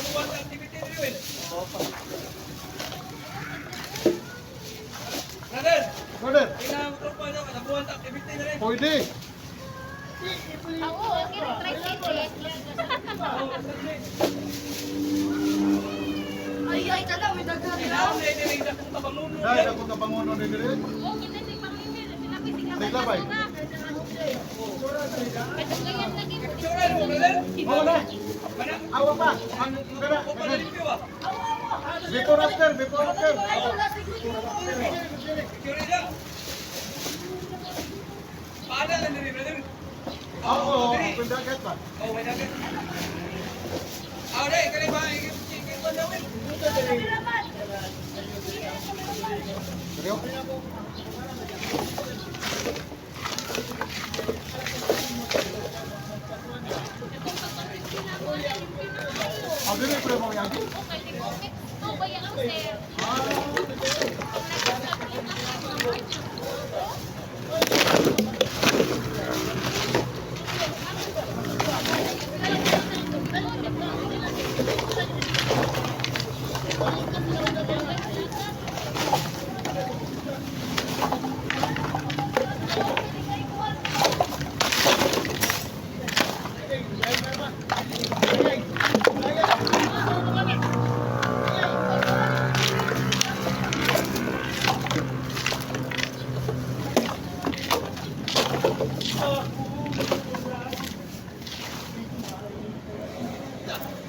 Kinabuhan sa activity ni Will. Brother, Brother, kailangan tropa niyo, kinabuhan sa activity na rin. pwede. Oo, okay, tricycle. Ay, ay, kala, may dagdag. Kailangan na rin sa kung kabanguno. Dahil ako kapanguno ni dire. Oo, kita si Panglimir. Sinabi si Siglabay. Katugayan lagi mo. Picture mo, brother. Oo na. Mana? Awa pa. Ang kana. Ako pa limpyo ah. Before after, before after. Picture niya. Paano na rin, brother? Oo, open dagat ba? Oh, may dagat. Ah, dai, kani ba? Ikikuan na, Will. Seryo? Ah, dire pre mo yagi. Okay, di ko mix to ba yung sir? Ah,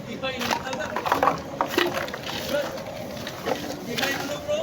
Di ba yung tanda? Di ba yung ano, bro?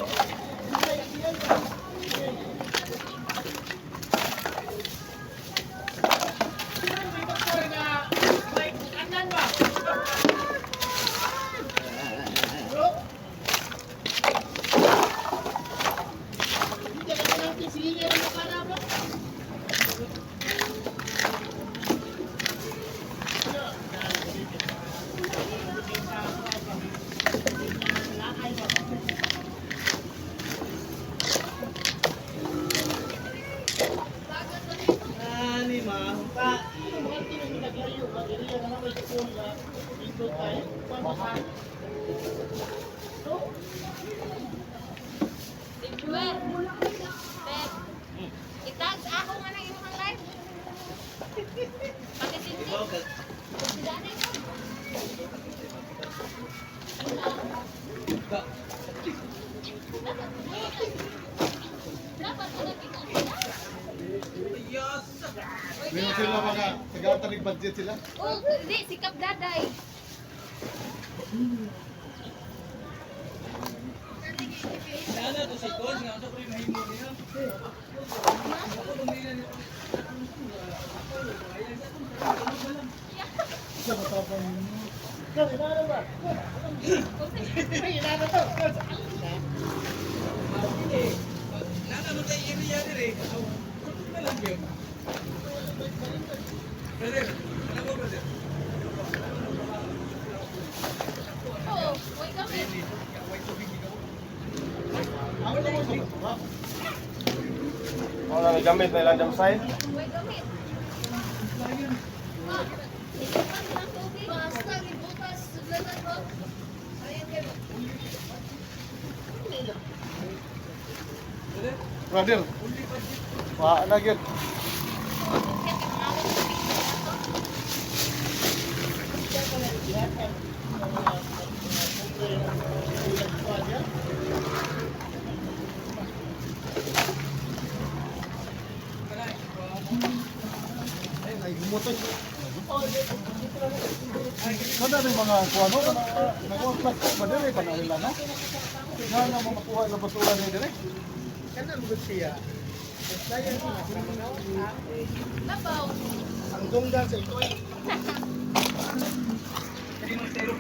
Juer. Pep. Itag ako nga nang imong live. Pakisindi. Dani ko. Dapat wala kita sila. Yes. Meron sila mga taga-tanig budget sila. Oh, di sikap daday. Nana to si Kos, nga sa ko rin mahimo niya. Ako tumila niya. Isa matapang. Nana mo tayo area dire. Na lang yun. Brother, alam mo, brother. Oo, way kami. Ang ano mo sa basura? Wala na gamit na ilang jam side. Way kami. Ma, ikaw ang tubig. Basta, gibutas, sudlanan mo. Ayan kayo. Brother. Wa na gyud. Kaya kinangawat sa picture na to. Ay gumutoy. Kada rin mga kuano kana nagawa plastic ba dire kana nila no? Nga na mo makuha ang basura ni dire. Kana mo siya. Dayan siya sa Labaw. Ang dongdan sa ito ay